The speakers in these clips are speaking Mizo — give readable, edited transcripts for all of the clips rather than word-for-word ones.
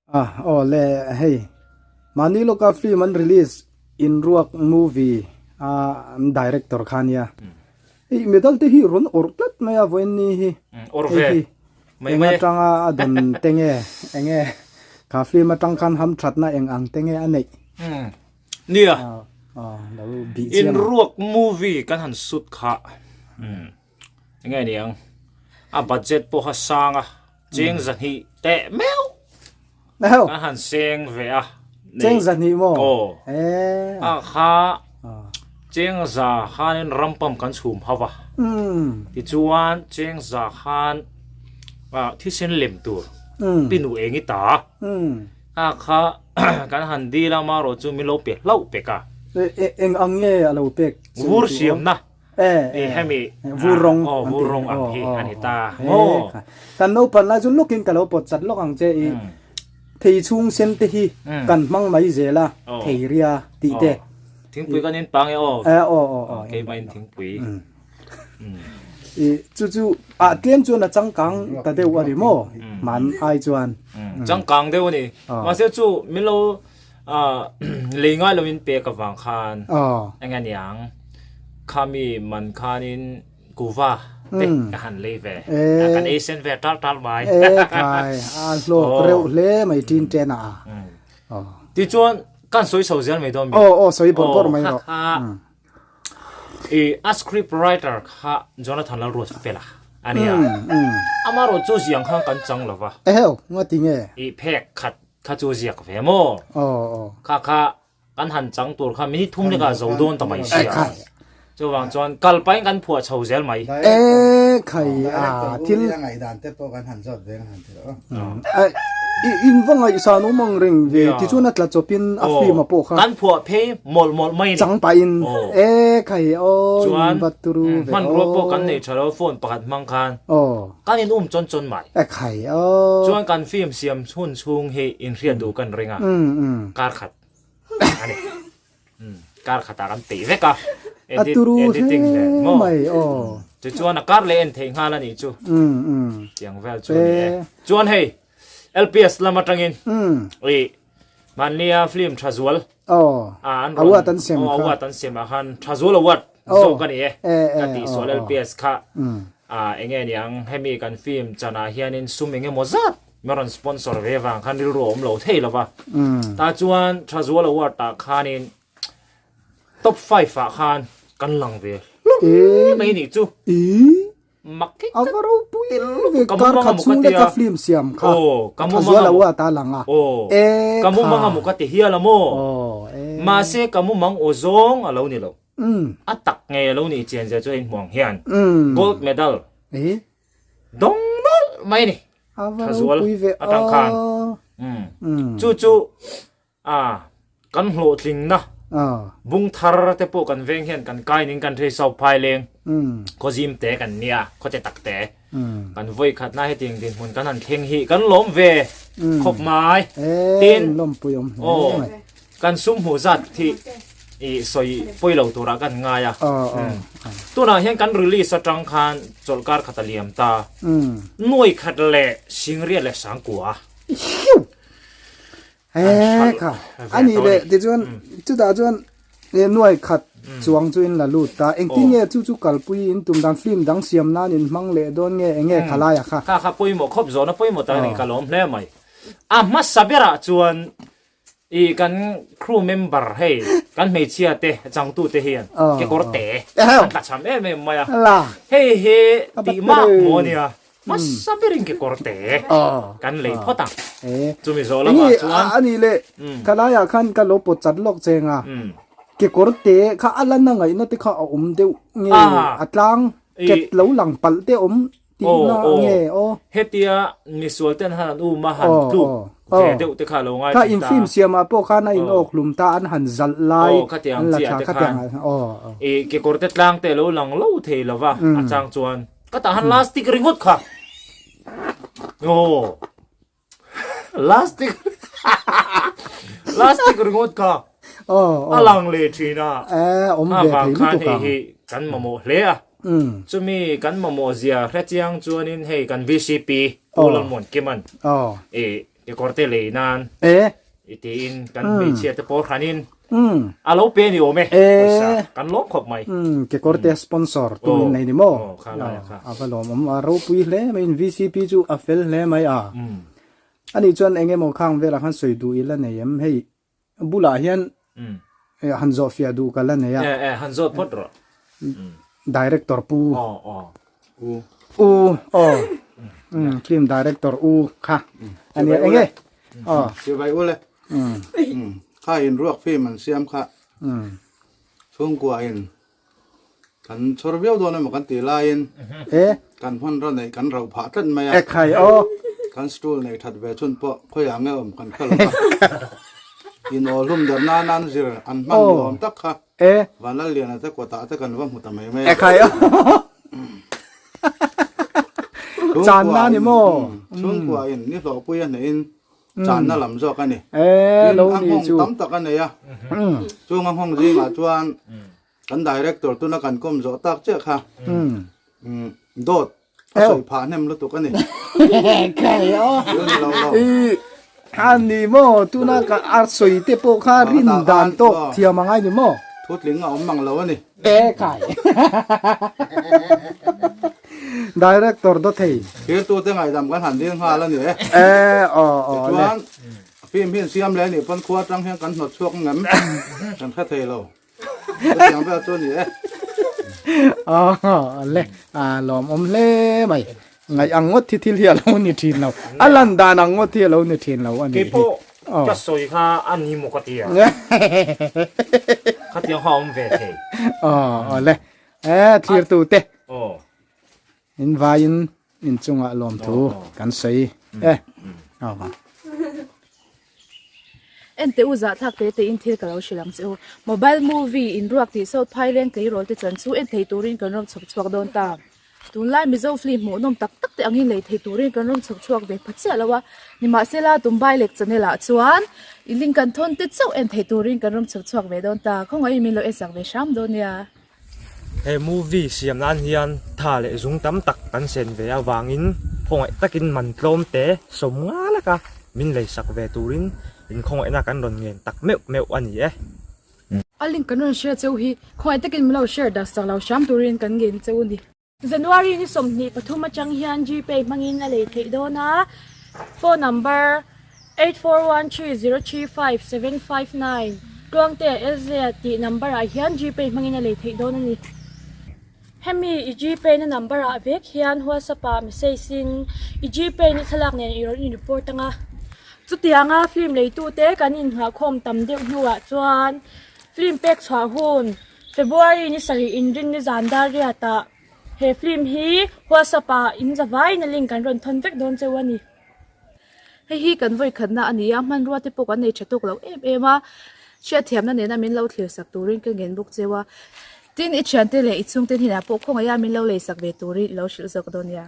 Ah aw le hei mahni lawka film an release inruak movie a an director kha ania hei medal te hi rawn awrh tlat mai a vawiin ni hi hei hi eng atanga a dawn te nge enge kha film atang khan ham thatna eng ang te nge a neih nia inruak movie kan han shoot kha Enge niang a budget pawh kha sang a cheng zahnih teh meuh a han seng ve a cheng zahnih maw aw a kha cheng za khanin ram pump kan chhum ho va tichuan cheng za khan thisen lem tur pinu eng i ta a kha kan han dil a marawh chu min lo pe hlauh pek a eng ang nge a lo pek vur siamna Eh, hemi vur rawng aw vur rawng ang hi a ni ta maw kan naupan lai chu lawkin ka lo pawt chat lawk ang che i thei chhung sen te hi kan hmang mai zel a thei ria tih te thingpui kan in pang e aw eh aw aw aw keimah in thingpui i chu chu a tlem chuan a changkang ta deuh a ni maw man ai chuan changkang deuh a ni mahse chu min lo Lei ngai loin pek avang khan eng a niang khami man khanin kuva te ka han lei ve kan ei sen ve tal tal mai e khai a hlawk reuh hle mai tin ten a tichuan kan sawi chho zel mai dawn mi aw aw sawi bawrh bawrh mai rawh I a script writer kha Jonathan Lalruatfela ania amarawh chu ziang khan kan chang lova eheu ngati nge i phek khat Kha chu ziak ve maw? Kha kha kan han chang tur kha minute thum leka zo dawn ta mai sia. Chuvang chuan kal pahin kan phuah chho zel mai. E khai a thil. In va ngaihsan awm ang reng ve tichuan a tla chawpin a film a pawh kha. Kan phuah phei mawlh mawlh mai ni. Chang pahin e khai aw in va turu ve aw. Hmanrua pawh kan nei tha lo phone pakhat hmang khan. Kan in um chawn chawn mai. E khai aw. Chuan kan film siam hun chhung hi in hriat duh kan ring a. Kar khat a ni. Kar khatah kan peih vek a. Edit, editing nen maw. Mai aw. Tichuan a kar leh en theih nghal a nih chu. Tiang vel chu a ni e. Chuan hei LPS lam atangin i Mahnia film tha zual. Aw. Ah, an award an sem kha. Award an sem ah khan tha zual award zawk a ni e. Ka tih sual LPS kha. Ah, enge niang hemi kan film chanah hianin sum enge maw zat min rawn sponsor ve vang khan rilru a awm lo thei lo va. Tah chuan tha zual award ah khanin top 5 ah khan kan lang ve hlawm mai nih chu. A va ropui ve kar khat chhung leka film siam kha tha zual lo a ta lang a e ka mumang a mu ka ti hial a maw mahse ka mumang aw zawng a lo ni lo a tak nge a lo nih chian zia chu a inhmuh ang hian gold medal dawng nawlh mai a ni tha zual atang khan chu chu A, kan hlawhtlingna bung thar te pawh kan veng hian kan kai ning kan hrei sau phai leng khaw zim te kan nia khaw che tak te kan vawi khatna hetiang dinhmun kan han thleng hi kan lawm ve khawp mai tin aw kan sum hmuh zat hi i sawi pawi lo turah kan ngai a tunah hian kan release atang khan chawlhkar khat a liam ta nuai khat leh singriat leh sangkua. He kha ani le tichuan chutah chuan e nuai khat chuang chu in la lut ta engtin nge chu chu kalpui in tum dan film dang siam nan in hmang leh dawn nge enge kha lai ah kha. Kha kha pawimawh khawp zawhna pawimawh tak a ni ka lawm hle mai. A hmasa berah chuan i kan crew member hei kan hmeichhia te changtu te hian kekawr te an tla cham em em mai a. Hei hi tih mak maw ania. Hmasa berin kekawr te kan lei phawt ang. Chumi zawh lamah chuan. A nih leh ka laiah khan ka lo pawt chat lawk cheng a. Kekawr te kha a lan a ngaihna te kha a awm deuh nge a tlang ket lo lang palh te awm tihna nge aw. Hetia misual ten han an um a han tluk ve deuh te kha a lo ngai thin ta. Kha in film siamah pawh khan a in awk hlum ta an han zalh lai an la thla khatiang ah. Kekawr te tlang te a lo lang lo thei lova a chang chuan. Ka tah han lastic ringawt kha. Aw. Lastic. Lastic ringawt kha. Aw. A lang leh thin a. Eh, awm ve thei lutuk ang. Hei hi kan mamawh hle a. Chumi kan mamawh zia hre chiang chuanin hei kan VCP Pu Lalmuan Kiman. Aw. Eh. Kekawrte lei nan i tiin kan hmeichhia te pawl hranin a lo pe ni awm e pawisa kan lawm khawp mai. Kekawrte sponsor tu in nei ni maw? A va lawm awm a ropui hle mai in VCP chu a fel hle mai a. Ani chuan eng emaw khang velah khan sawi duh ila nei em hei bulah hian han zawh fiah duh ka la nei a. Han zawt phawt rawh. Director pu. U. U aw. Film director u kha. Ani enge. Aw. Sivai ule. Kha in ruak film an siam kha. Chhungkua in kan chhawr viau dawn emaw kan tih laiin kan hmanraw neih kan rauh phah tlat mai a. Ekhai aw. Kan stool neih that ve chhun pawh khawiah nge awm kan hre lo va. In aw hlum der nan an zir an hman nuam tak kha Vanlalliana te kawtah te kan va hmu ta mai mai a. Ekhai aw. Channa ni maw? Chhungkua in ni hlawhpui a hnehin channa lam zawk a ni. Tin, a nghawng tam tak a nei a. Chung a nghawng zingah chuan kan director tuna kan kawm zawh tak chiah kha dawt a sawi phah hnem lutuk a ni. Thil ni lo lo. A ni maw? Tuna ka a sawi te pawh kha rin dan tawk thiam a ngai ni maw? Thutling a awm mang lo a ni. E kai. Director do thei. Thirtu te ngaihdam kan han dil nghal a ni e. E aw aw le. Tichuan film hi an siam leh a nih pawn khua atang hian kan hnawt chhuak ngem kan hre thei lo. Chutiang vel chu a ni e. Aw le a lawmawm hle mai. Ngaih ang ngawt hi thil hi a lo ni thin lo. A lan dan ang ngawt hi a lo ni thin lo a ni. Keipawh ka sawi kha a ni maw ka ti a. Khatiang kha a awm ve thei. Aw awle. E thlir tu te. Aw. In vaiin in chungah lawmthu kan sawi e. Aw. En teh u zahthlak te te in thil ka lo hrilh ang che u. Mobile movie in ruak tih sawt phai leng tleirawl te chan chu en thei turin kan rawn chhawp chhuak dawn ta. Tunlai Mizo film hmuhnawm tak tak te angin lei thei turin kan rawn chhawp chhuak ve pha chiah lo a. Nimahsela Tumbai Lek channel ah chuan i link kan thawn te chauh en thei turin kan rawn chhawp chhuak ve dawn ta. Khawngaihin min lo en sak ve hram dawn nia. He movie siam nan hian tha leh zung tam tak kan sen ve avangin khawngaih takin man tlawm te sawm nga laka min lei sak ve turin in khawngaihna kan rawn ngen tak meuh meuh a ni e. A link kan rawn share cheu hi khawngaih takin min lo share dah sak lo hram turin kan ngen cheu a ni. January ni 23 atang hian Gpay hmangin a lei theih dawn a, phone number 8413035759 Tluangte LZ tih number ah hian Gpay hmangin a lei theih dawn a ni. Hemi i Gpay na number ah vek hian WhatsApp ah message in i Gpay na thlalak nen i rawn in report anga. Chutianga film leitute kan innghahkhawm tam deuh hnuah chuan film pek chhuah hun February ni sarih inrin ni zan dar riatah he film hi WhatsApp ah in zavaiin a link kan rawn thawn vek dawn cheu a ni. Hei hi kan vawi khatna a ni a, hmanrua te pawh kan nei tha tawk lo em em a, hriatthiamna nena min lo thlir sak turin ka ngen bawk cheu a. Tin, i thiante leh i chhungte hnenah pawh khawngaih a min lo lei sak ve turin i lo hrilh zawk dawn nia.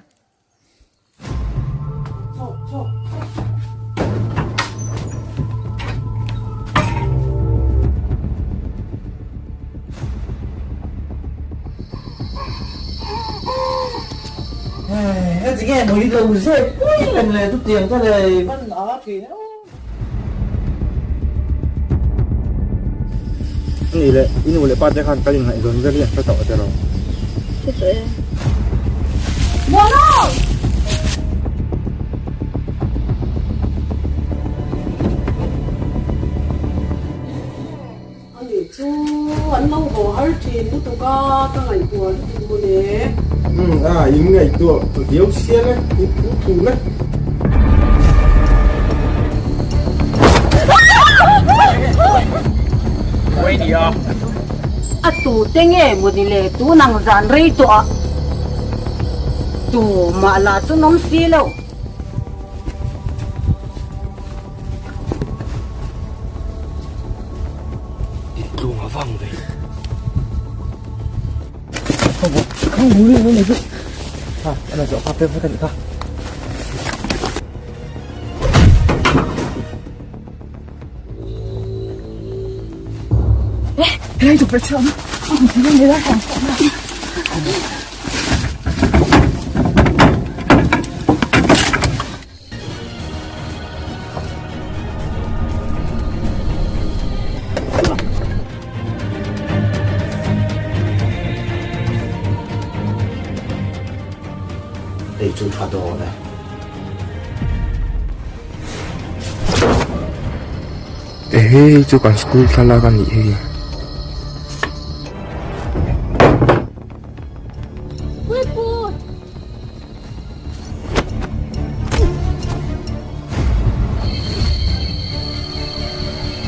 Ani leh i nu leh pa te khan kan inngaihzawn vel hi an hre tawh che lo. Hre tawh e. Mualo! Ani chu an lo haw har thin lutuk a, ka ngaihtuah lutuk mawle. Umm a, in ngaihtuah viau siam e, in phu thun e. A tu te nge mawni le tun ang zan rei tawh ah tu mah lah chu nawm si lo. Tlung a vang ve. Kha, ana zawh kha pem vek a nih kha. chu tha dawn e. Ehe hei chu kan school thlalak a nih hei.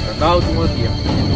Ka nau chunga tiang.